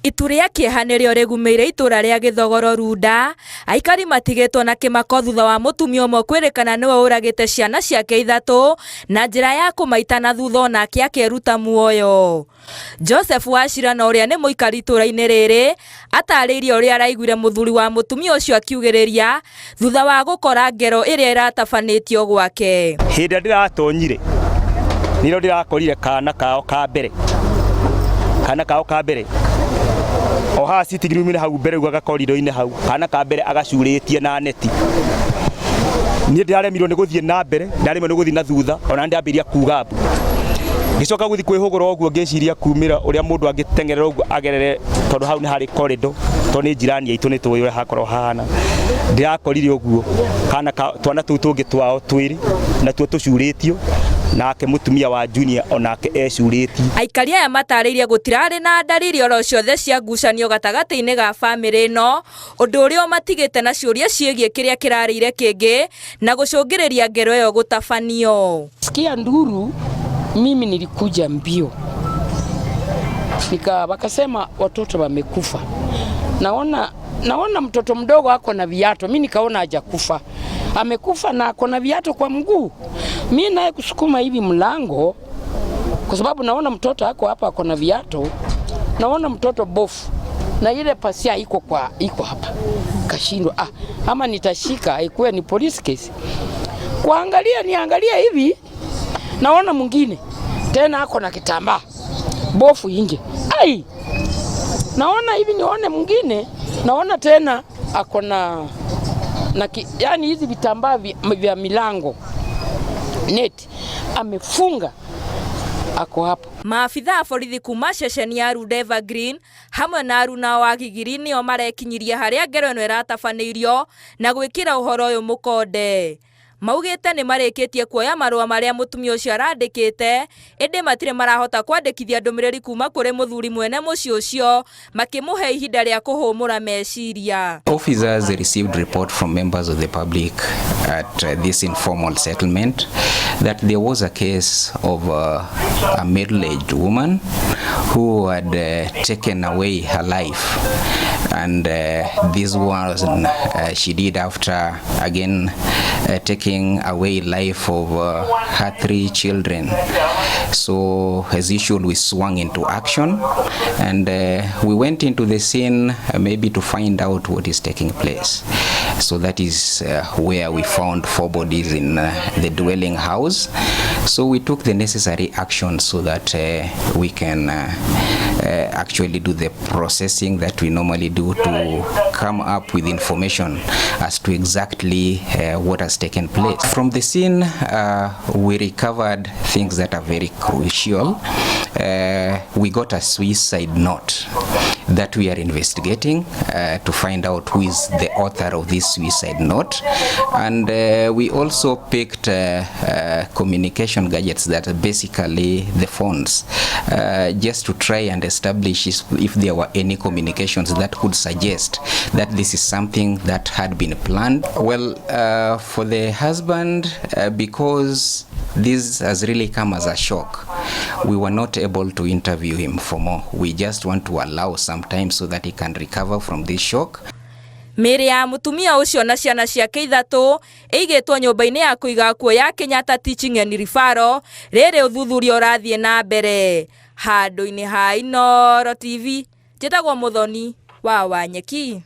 Itu rĩa kĩeha nĩrĩo rĩgumĩire itũra rĩa Gĩthogoro Runda, aikari matigĩtwo na kĩmako thutha wa mũtumia ũmwe kwĩrĩkana nĩwe ũragĩte ciana ciake ithatũ na njĩra ya kũmaita na thutha onake akeruta muoyo. Joseph Wachira na ũrĩa nĩ mũikari itũra-inĩ rĩrĩ atarĩirie ũrĩa araiguire mũthuri wa mũtumia ũcio akiugĩrĩria thutha wa gũkora ngero ĩrĩa ĩratabanĩtio gwake. Hĩndĩ ĩrĩa ndĩratonyire nĩrĩo ndĩrakorire kana kao ka mbere, kana kao ka mbere o haha sitting room-inĩ hau mbere ũguo gakorido-inĩ hau, kana ka mbere agacurĩtie na neti. Niĩ ndĩraremirwo nĩ gũthiĩ na mbere, ndaremirwo nĩ gũthiĩ na thutha, ona ndambĩrĩria kuga mbu. Ngĩcoka gũthiĩ kwĩhũgũra ũguo ngĩciria kumĩra ũrĩa mũndũ angĩteng'erera ũguo agerere tondũ hau nĩ harĩ corridor, tondũ nĩ njirani aitũ nĩ tũĩ ũrĩa hakoragwo hahana. Ndĩrakorire ũguo kana ka, twana tũu tũngĩ twao twĩrĩ natuo tũcurĩtio, nake mũtumia wa Junior onake ecurĩtie. Aikari aya matarĩirie gũtirarĩ na ndariri oro ciothe cia ngucanio gatagatĩ-inĩ ga bamĩrĩ ĩno, ũndũ ũrĩa ũmatigĩte na ciũria ciĩgiĩ kĩrĩa kĩrarĩire kĩngĩ na gũcũngĩrĩria ngero ĩyo gũtabanio. Sikia nduru, mimi nilikuja mbio nika, wakasema watoto wamekufa. Naona mtoto mdogo ako na viatu, mi nikaona hajakufa, amekufa na ako na viatu kwa mguu. Mi naye kusukuma hivi mlango, kwa sababu naona mtoto ako hapa ako na viatu, naona mtoto bofu na ile pasia iko kwa iko hapa, kashindwa ama nitashika ikuwe ni police case. Kuangalia niangalia hivi, naona mwingine tena ako na kitambaa bofu inje. Ai, naona hivi nione mwingine, naona tena ako na yani hizi vitambaa vya milango net amefunga, ako hapo. Maabitha a borithi kuma ceceni ya Runda Evergreen hamwe na aruna wa Gigiri nĩo marekinyirie harĩa ngero ĩno ĩratabanĩirio na gwĩkĩra ũhoro ũyũ mũkonde. Maugĩte nĩ marĩkĩtie kuoya marũa marĩa mũtumia ũcio arandĩkĩte, ĩndĩ matirĩ marahota kwandĩkithia ndũmĩrĩri kuma kũrĩ mũthuri mwene mũciĩ ũcio makĩmũhe ihinda rĩa kũhũmũra meciria. Officers received report from members of the public at this informal settlement that there was a case of a middle-aged woman who had taken away her life, and this was she did after again taking away life of her three children. So as usual, we swung into action and we went into the scene maybe to find out what is taking place. So that is where we found four bodies in the dwelling house. So we took the necessary action so that we can actually do the processing that we normally do to come up with information as to exactly what has taken place. From the scene, we recovered things that are very crucial. We got a suicide note that we are investigating to find out who is the author of this suicide note. And we also picked communication gadgets that are basically the phones, just to try and establish if there were any communications that could suggest that this is something that had been planned. Well, for the husband, because this has really come as a shock, we were not able to interview him for more. We just want to allow some time so that he can recover from this shock. Mĩĩrĩ ya mũtumia ũcio na ciana ciake ithatũ ĩigĩtwo nyũmba-inĩ ya kũiga akuũ ya Kenyatta Teaching and Referral rĩrĩ ũthuthuria ũrathiĩ na mbere. Handũ-inĩ ha Inooro TV, njĩtagwo Mũthoni wa Wanyeki.